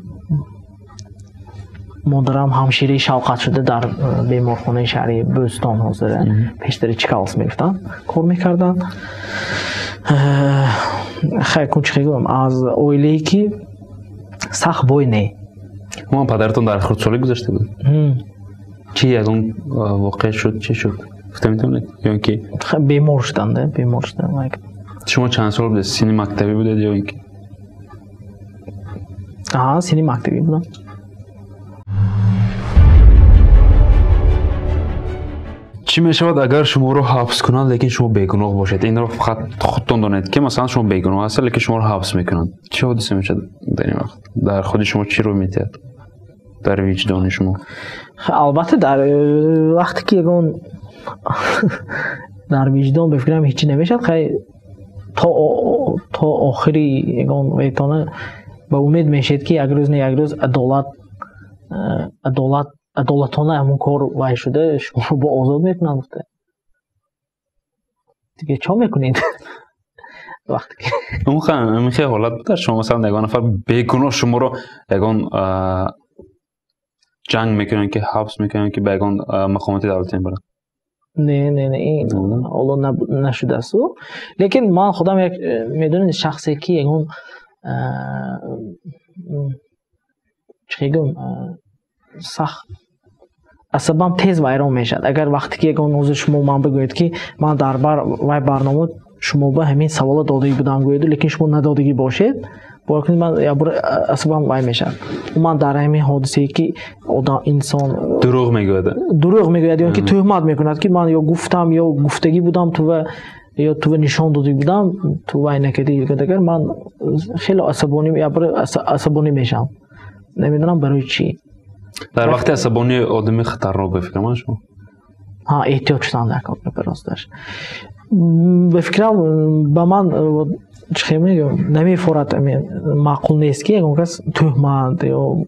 модарам ҳамшираи шавқат шуда дар беморхонаи шаҳри Бӯстон, ҳозира пештари Чкаловск мегуфтанд, кор мекарданд. Хай, кун чӣ гӯям, аз оилае ки сахт бой не. Ҳамон падаратон дар хурдсолӣ гузашта буд? Чӣ ягон воқеа шуд, чӣ шуд, гуфта метавонед ё ин ки? Бемор шуданд, бемор шуданд. Шумо чанд сол будед? Синни мактабӣ будед ё ин ки? Синни мактабӣ будам. Чӣ мешавад, агар шуморо ҳабс кунанд, лекин шумо бегуноҳ бошед? Инро фақат худтон донед, ки масалан шумо бегуноҳ ҳастед, лекин шуморо ҳабс мекунанд. Чӣ ҳодиса мешавад дар ин вақт? Дар худи шумо чӣ рӯй медиҳад? Дар виҷдони шумо? Албатта, дар вақте ки ягон дар виҷдон ба фикрам ҳеҷ чӣ намешавад. Хай, то охири ягон вайтона ба умед мешавед, ки як рӯз не як рӯз адолатона ҳамон кор вай шуда, шуморо бо озод мекунанд, гуфта. Дига чо мекунед? Вақте ки ҳамин хел ҳолат буда, шумо масалан ягон нафар бегуноҳ шуморо ягон ҷанг мекунанд, ки ҳабс мекунанд, ки ба ягон мақомоти давлатӣ мебаранд? Не, не, не, ин ҳоло нашудасту. Лекин ман худам як, медонед, шахсе ки ягон чӣ гӯям, сахт асабам тез вайрон мешавад. Агар вақте ки ягон ҳозир шумо ман бигӯед, ки ман дар вай барнома шумо ба ҳамин саволо додагӣ будам гӯеду, лекин шумо надодагӣ бошед, бовар кунед, ман якбора асабам вай мешавад. Ман дар ҳамин ҳодисае ки одам, инсон дурӯғ мегӯяд, дурӯғ мегӯяд ё ки тӯҳмат мекунад, ки ман ё гуфтам, ё гуфтагӣ будам тува, ё тува нишон додагӣ будам, ту вай накардӣ, агар ман хеле асабонӣ, якбора асабонӣ мешавам. Намедонам барои чӣ. Дар вақти асабонӣ одами хатарнок ба фикрам шумо? Ҳа, эҳтиёт шудан дар кор росташ. Ба фикрам ба ман чӣ мегӯям, намефорад, маъқул нест, ки ягон кас тӯҳмат ё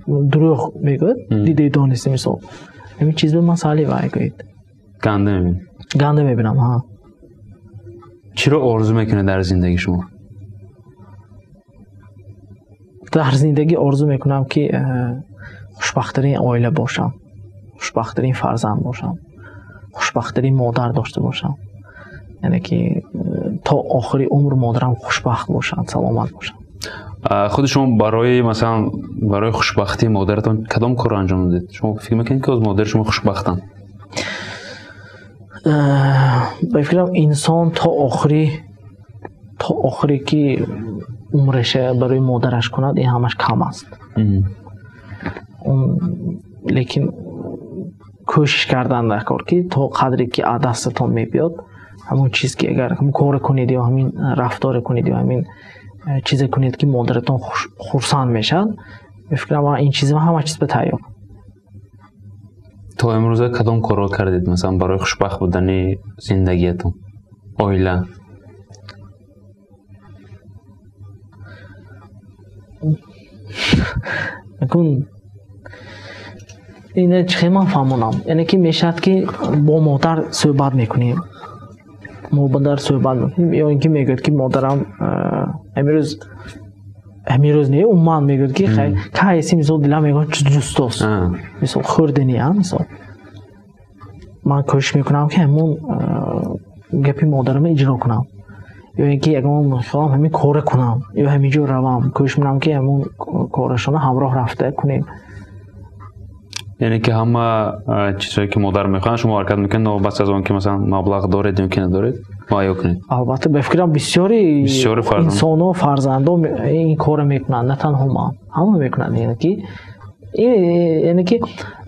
дурӯғ мегӯяд, дидаи дониста, мисол. Ҳамин чиз ба ман сали вай гӯед. Ганда мебинед? Ганда мебинам, ҳа. Чиро орзу мекунед дар зиндагии шумо? Дар зиндагӣ орзу мекунам, ки хушбахттарин оила бошам, хушбахттарин фарзанд бошам, хушбахттарин модар дошта бошам. Яъне ки то охири умр модарам хушбахт бошанд, саломат бошанд. Худи шумо барои, масалан, барои хушбахтии модаратон кадом корро анҷом додед? Шумо фикр мекунед, ки оз модари шумо хушбахтанд? Ба фикрам, инсон то охире ки умраша барои модараш кунад, ин ҳамаш кам аст. Лекин кӯшиш кардан дар кор, ки то қадре ки аз дастатон мебиёд, ҳамон чиз ки агар ҳамон корро кунед ё ҳамин рафторе кунед ё ҳамин чизе кунед, ки модаратон хурсанд мешавад, фикрам ман ин чиз ҳама чиз ба тайёр. То имрӯза кадом корро кардед, масалан, барои хушбахт будани зиндагиятон, оила? Акун Ина чӣ хел ман фаҳмонам? Яъне ки мешавад ки бо модар суҳбат мекунем. Модар суҳбат мекунем ё ин ки мегӯяд ки модарам ҳамин рӯз не, умуман мегӯяд ки кайси мисол дилам мегӯяд ҷустос. Мисол хӯрдани, а мисол. Ман кӯшиш мекунам ки ҳамон гапи модарамро иҷро кунам. Ё ин ки ягон мехоҳам ҳамин кора кунам ё ҳамин ҷо равам, кӯшиш мекунам ки ҳамон корашонро ҳамроҳ рафта кунем. Яъне ки ҳама чизҳое ки модар мехоҳанд, шумо ҳаракат мекунед, новобаста аз он ки масалан маблағ доред ё ки надоред, муҳайё кунед. Албатта, ба фикрам бисёри инсонҳо, фарзандо ин корро мекунанд, на танҳо ман, ҳама мекунанд. Яъне ки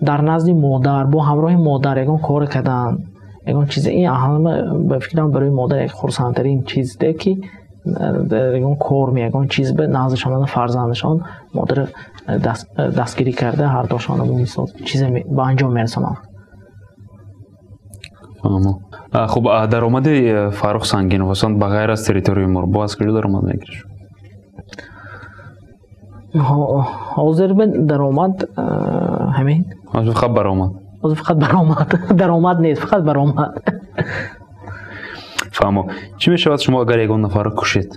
дар назди модар, бо ҳамроҳи модар ягон кор кардан, ягон чиз, ин ҳама ба фикрам барои модар як хурсандтарин чиз, ки дар ягон кор, ягон чиз ба наздишон фарзандашон модар дастгирӣ карда, ҳардуашон мисол чизе ба анҷом мерасонанд. Хуб, даромади Фаррух Сангинов, масалан, ба ғайр аз Территорияи юмор, бо аз куҷо даромад мегиред? Ҳозир ба даромад ҳамин. Ҳозир фақат баромад. Ҳозир фақат баромад. Даромад нест, фақат баромад. Фаҳмо. Чӣ мешавад шумо агар ягон нафарро кушед?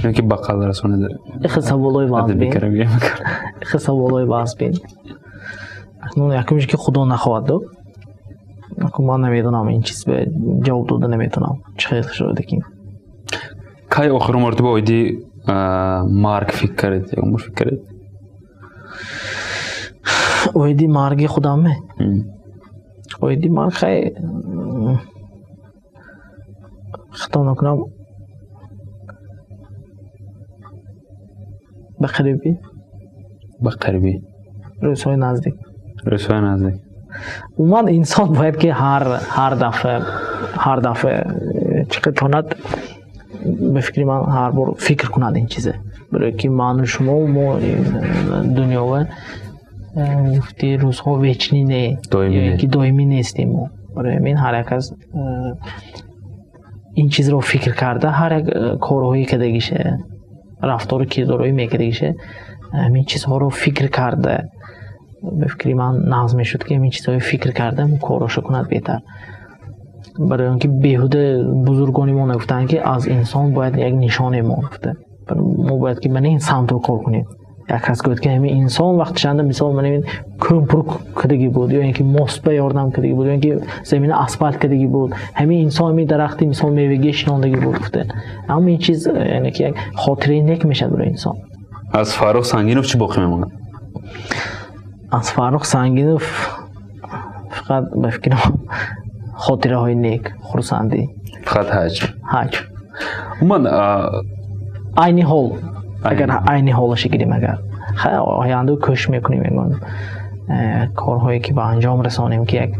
Ё ки ба қатл расонед? Ихел саволои вазбин. Ихел саволои вазбин. Акнун якумш ки Худо нахоҳад дод. Ман намедонам, ин чиз ба ҷавоб дода наметавонам. Чӣ хел шуда ки. Кай охирин маротиба оиди марг фикр кардед? Ягон бор фикр кардед? Оиди марги худам ме? Оиди марг, хай, хато накунам, ба қарибӣ. Ба қарибӣ. Рӯзҳои наздик. Рӯзҳои наздик. Умуман инсон бояд ки ҳар дафъа чӣ қадр тонад, ба фикри ман, ҳар бор фикр кунад ин чизе, барое ки ману шумо, мо дунёва гуфти рӯзҳо вечный не, ки доимӣ нестем мо. Барои ҳамин ҳар як аз ин чизро фикр карда, ҳар як корҳое кардагише, рафтору кирдорҳое мекардагише, ҳамин чизҳоро фикр карда, ба фикри ман, нағз мешуд ки ҳамин чизҳоро фикр карда корҳошо кунад беҳтар. Барои он ки беҳуда бузургони мо нагуфтанд, ки аз инсон бояд як нишоне монд, гуфта. Мо бояд ки мана ин самтро кор кунем. Як кас гӯяд, ки ҳамин инсон вақтишанда, мисол, мана ин кӯмпур кардагӣ буд, ё ин ки мост ба ёрдам кардагӣ буд, ё ин ки замина асфалт кардагӣ буд, ҳамин инсон ҳамин дарахти, мисол, мевагӣ шинондагӣ буд, гуфта. Аммо ин чиз, яъне ки як хотираи нек мешавад барои инсон. Аз Фаррух Сангинов чӣ боқӣ мемонад? Аз Фаррух Сангинов фақат, ба фикрам, хотираҳои нек, хурсандӣ. Фақат ҳаҷ. Ҳаҷ. Умуман Айни ҳол, агар айни ҳолаша гирем, агар оянда кӯшиш мекунем ягон корҳое ки ба анҷом расонем, ки як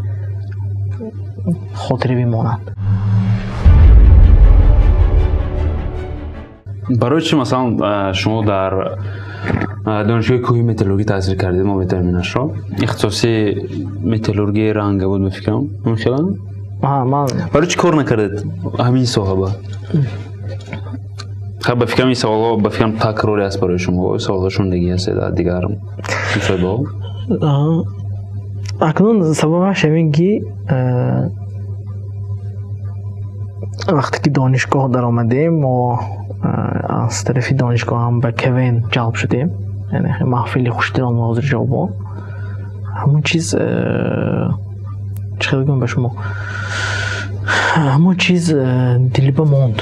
хотира бимонад. Барои чӣ, масалан, шумо дар донишгоҳи кӯҳи металлургӣ таҳсил кардед? Мо метавонем инашро, ихтисоси металлургияи ранга буд, мефикрам, хела? Ман Барои чӣ кор накардед ҳамин соҳаба? Хай, ба фикрам, ин саволҳо, ба фикрам, такрорӣ аст барои шумо, саволҳо шунидагӣ ҳастед аз дигар мусоҳибаҳо. Акнун сабабаш ҳамин ки вақте ки донишгоҳ даромадем, мо аз тарафи донишгоҳ ҳам ба КВН ҷалб шудем, яъне маҳфили хушдилон ҳозирҷавобон. Ҳамон чиз, чӣ хел гӯям ба шумо, ҳамон чиз дилба монд,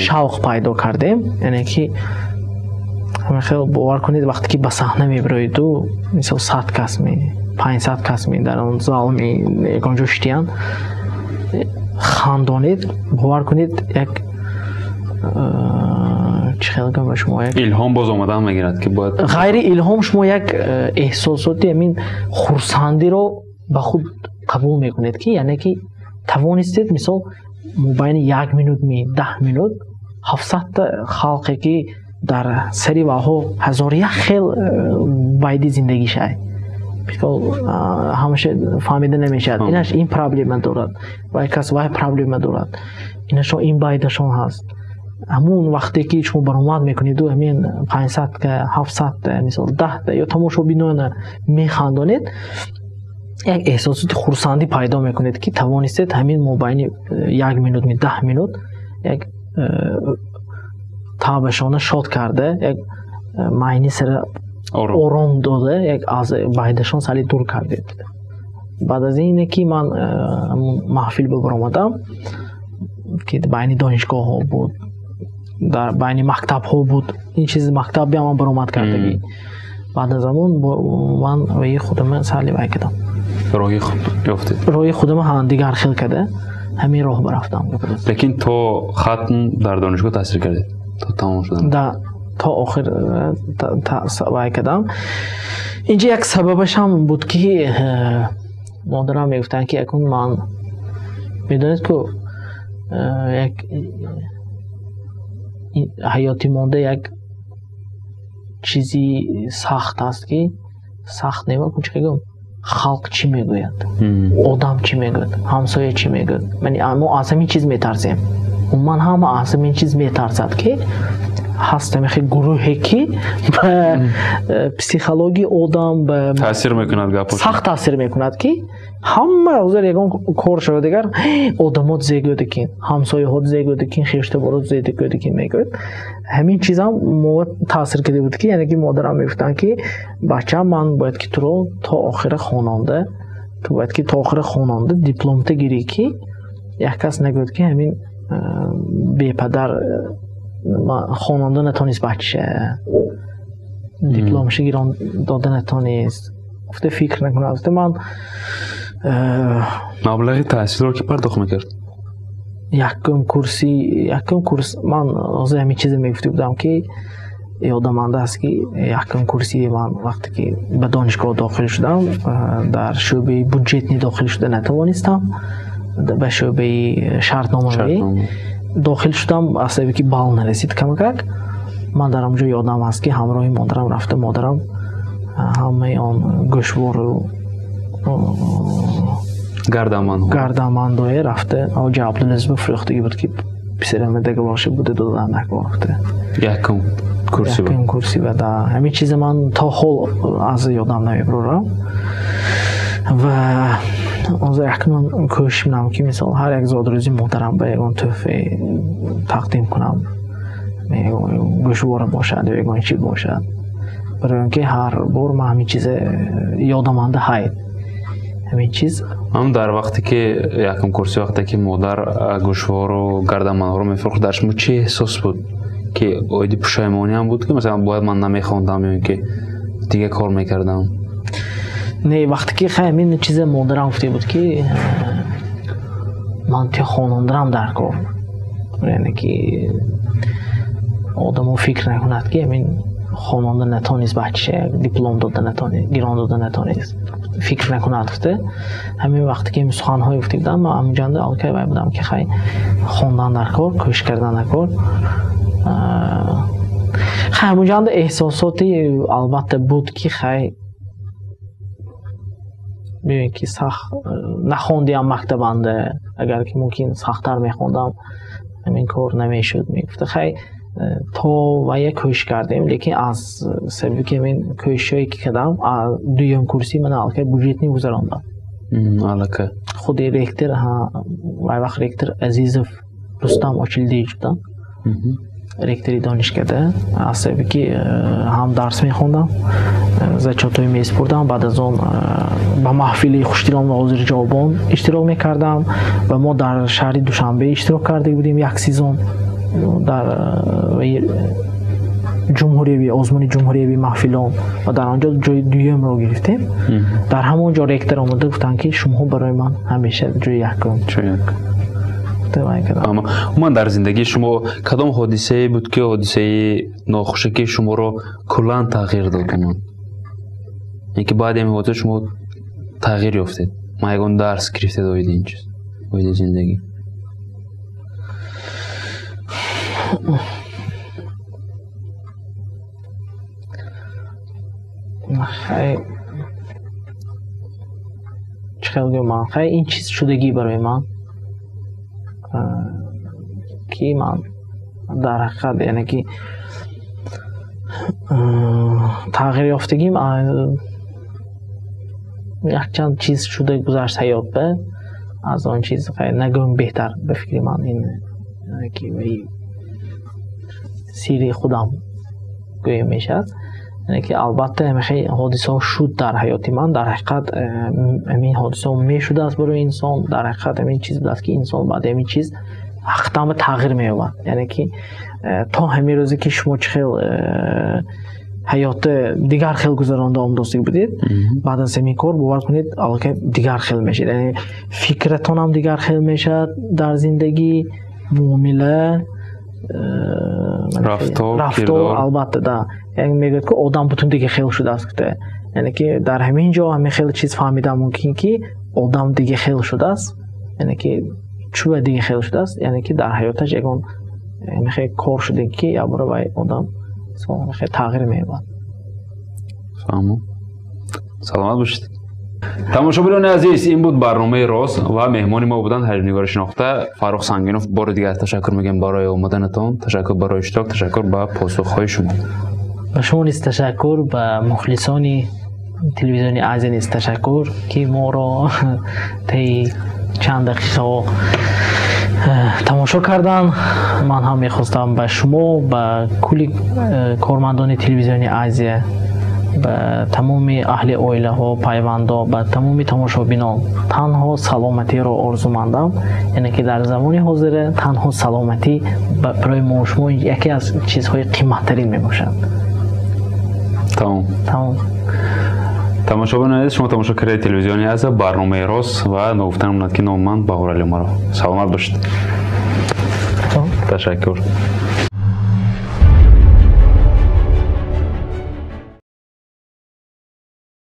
шавқ пайдо кардем. Яъне ки ҳамин хел, бовар кунед, вақте ки ба саҳна мебироиду, мисол, 100 кас ми, 500 кас ми дар он зал ми, ягон ҷо шитиянд, хандонед, бовар кунед, як, чӣ хел гӯям ба шумо, як Илҳом боз омадан мегирад, ки бояд Ғайри илҳом, шумо як эҳсосоти ҳамин хурсандиро ба худ қабул мекунед, ки яъне ки тавонистед, мисол, мобайни як минут ми, 10 минут 700-та халқе, ки дар сари ваҳо ҳазору як хел байди зиндагишай, мисол, ҳамаша фаҳмида намешавад, инаш ин проблема дорад, вай кас вай проблема дорад, инашон ин байдашон ҳаст. Ҳамун вақте ки шумо баромад мекунеду ҳамин 500-ка, 700-та, мисол 10-та ё тамошобинона механдонед, як эҳсосоти хурсандӣ пайдо мекунед, ки тавонистед ҳамин мобайни 1 минут, 10 минут як табашона шод карда, як майни сара ором дода, як аз байдашон сали дур кардед. Баъд аз ине ки ман маҳфил баромадам, ки байни донишгоҳҳо буд, дар байни мактабҳо буд, ин чиз мактаб ман баромад кардагӣ. Баъд аз он ман роҳи худама сали вай кардам. Роҳи худ ёфтед? Роҳи худама ҳа, дигар хел карда, ҳамин роҳ барафтам. Лекин то хатм дар донишгоҳ таҳсил кардед? То тамом шудан? Да, то охир вай кардам. Инҷа як сабабаш ҳам буд, ки модарам мегуфтанд, ки акун ман медонед ку як ҳаёти монда як чизи сахт аст, ки сахт не, чӣ гӯям, халқ чӣ мегӯяд, одам чӣ мегӯяд, ҳамсоя чӣ мегӯяд. Мо аз ҳамин чиз метарсем. Умуман ҳама аз ҳамин чиз метарсад, ки ҳаст ҳамин гурӯҳе, ки ба психологияи одам таъсир мекунад, гапо сахт таъсир мекунад, ки ҳама ҳозир ягон кор шава дигар одамот зегӯдикин, ҳамсояҳот зегӯдикин, хештаборот зегӯдикин мегӯяд. Ҳамин чизам мо таъсир карда буд, ки яъне ки модарам мегуфтанд, ки бача, ман бояд ки туро то охира хононда, ту бояд ки то охира хононда дипломта гирӣ, ки як кас нагӯяд, ки ҳамин бепадар хононда натонист, бача дипломша гирон дода натонист, гуфта фикр накунад. Гуфта ман маблағи таҳсилро ки пардохт мекард? Якум курс ман ҳозир ҳамин чизе мегуфта будам, ки ёдаманда аст, ки якум курси ман вақте ки ба донишгоҳ дохил шудам, дар шӯъбаи буҷетни дохил шуда натавонистам, ба шӯъбаи шартномавӣ дохил шудам, аз сабаби ки балл нарасид камакак. Ман дар ҳамон ҷо ёдам аст, ки ҳамроҳи модарам рафта, модарам ҳамаи он гӯшвору гардамандое рафта оҷа Абдулазиз фурӯхтагӣ буд, ки писарама договорша буда додан накор гуфта. Якум курси буд? Якум курси буд, да. Ҳамин чиза ман то ҳол аз ёдам намебарорам. Ва ҳозир акнун кӯшиш менамам, ки мисол ҳар як зодрӯзи модарам ба ягон тӯҳфае тақдим кунам, гӯшвора бошад ё ягон чи бошад, барои он ки ҳар бор ман ҳамин чиза ёдаманда ҳайд ҳамин чиз. Ҳам дар вақте ки якум курси, вақте ки модар гӯшвору гардамандҳоро мефурӯхт, дар шумо чӣ эҳсос буд? Ки оиди пушаймониам буд, ки масалан бояд ман намехондам ё ин ки дигар кор мекардам? Не, вақте ки хай ҳамин чиза модарам гуфта буд, ки ман те хонондарам дар кор, яъне ки одамо фикр накунад, ки ҳамин хононда натонист, бача диплом дода натонист, гирон дода натонист, фикр накунад гуфта. Ҳамин вақте ки суханҳое гуфта будам, ман ҳаминҷанда алкай вай будам, ки хай хондан дар кор, кӯшиш кардан дар кор. Хай ҳаминҷанда эҳсосоти албатта буд, ки хай бибин, ки сахт нахондиам мактабанда, агар ки мумкин сахттар мехондам, ҳамин кор намешуд. Мегуфта хай то вая кӯшиш кардем, лекин аз сабаби ки ҳамин кӯшишҳое ки кардам, дуюм курси ман аллакай буҷетни гузарондам. Аллакай худи ректор, вай вақт ректор Азизов Рустам Очилдиевич буданд, ректори донишкада. Аз сабаби ки ҳам дарс мехондам, зачётҳои месупурдам, баъд аз он ба маҳфили хуштирон ва ҳозирҷавобон иштирок мекардам ва мо дар шаҳри Душанбе иштирок карда будем як сезон дар ҷумҳуриявӣ, озмуни ҷумҳуриявии маҳфилон, ва дар он ҷо ҷои дуюмро гирифтем. Дар ҳамон ҷо ректор омада гуфтанд, ки шумоҳо барои ман ҳамеша ҷои якум. Умуман дар зиндагии шумо кадом ҳодисае буд, ки ҳодисаи нохуше, ки шуморо куллан тағйир дод? Умуман яъне ки баъди ҳамин ҳодиса шумо тағйир ёфтед, ман ягон дарс гирифтед оиди ин чиз, оиди зиндагӣ? Хай чӣ хел гӯям, ман хай ин чиз шудагӣ барои ман, ки ман Дар ҳақиқат, яъне ки тағйир ёфтагим якчанд чиз шуда гузашт ҳаёт ба, аз он чиз нагӯем беҳтар ба фикри ман. Ин ки сирри худам гӯем мешавад. Яъне ки албатта ҳамихел ҳодисаҳо шуд дар ҳаёти ман. Дар ҳақиқат ҳамин ҳодисаҳо мешудааст барои инсон. Дар ҳақиқат ҳамин чиз будааст, ки инсон баъди ҳамин чиз ҳақиқатан ба тағйир меёбад. Яъне ки то ҳамин рӯзе ки шумо чӣ хел ҳаётда дигар хел гузаронда омадостик будед, баъд аз ҳамин кор, бовар кунед, аллакай дигар хел мешавед. Яъне фикратонам дигар хел мешавад дар зиндагӣ, муомила, рафтор. Рафтор, албатта да. Яъне мегӯяд, ки одам бутун дига хел шудааст гуфта. Яъне ки дар ҳамин ҷо ҳамин хел чиз фаҳмидан мумкин, ки одам дига хел шудааст. Яъне ки чӯ дига хел шудааст? Яъне ки дар ҳаёташ ягон хел кор шуда, ки якбора вай одам тағйир меёбад. Фаҳмо, саломат бошед. Тамошобинони азиз, ин буд барномаи «Роз» ва меҳмони мо буданд ҳаҷвнигори шинохта Фаррух Сангинов. Бори дигар ташаккур мегӯем барои омаданатон, ташаккур барои иштирок, ташаккур ба посухҳои шумо. Ба шумо низ ташаккур, ба мухлисони телевизиони Азия низ ташаккур, ки моро таи чанд дақиқаҳо тамошо карданд. Ман ҳам мехостам ба шумо, ба кулли кормандони телевизиони Азия, ба тамоми аҳли оилаҳо, пайвандо, ба тамоми тамошобинон танҳо саломатиро орзумандам. Яъне ки дар замони ҳозира танҳо саломатӣ барои мо шумо яке аз чизҳои қиматтарин мебошад. Тамом. Тамом. Тамошобинони азиз, шумо тамошо кардед телевизиони Азия, барномаи «Роз» ва ногуфта намонад, ки номи ман Баҳорали Умаров. Саломат бошед, ташаккур.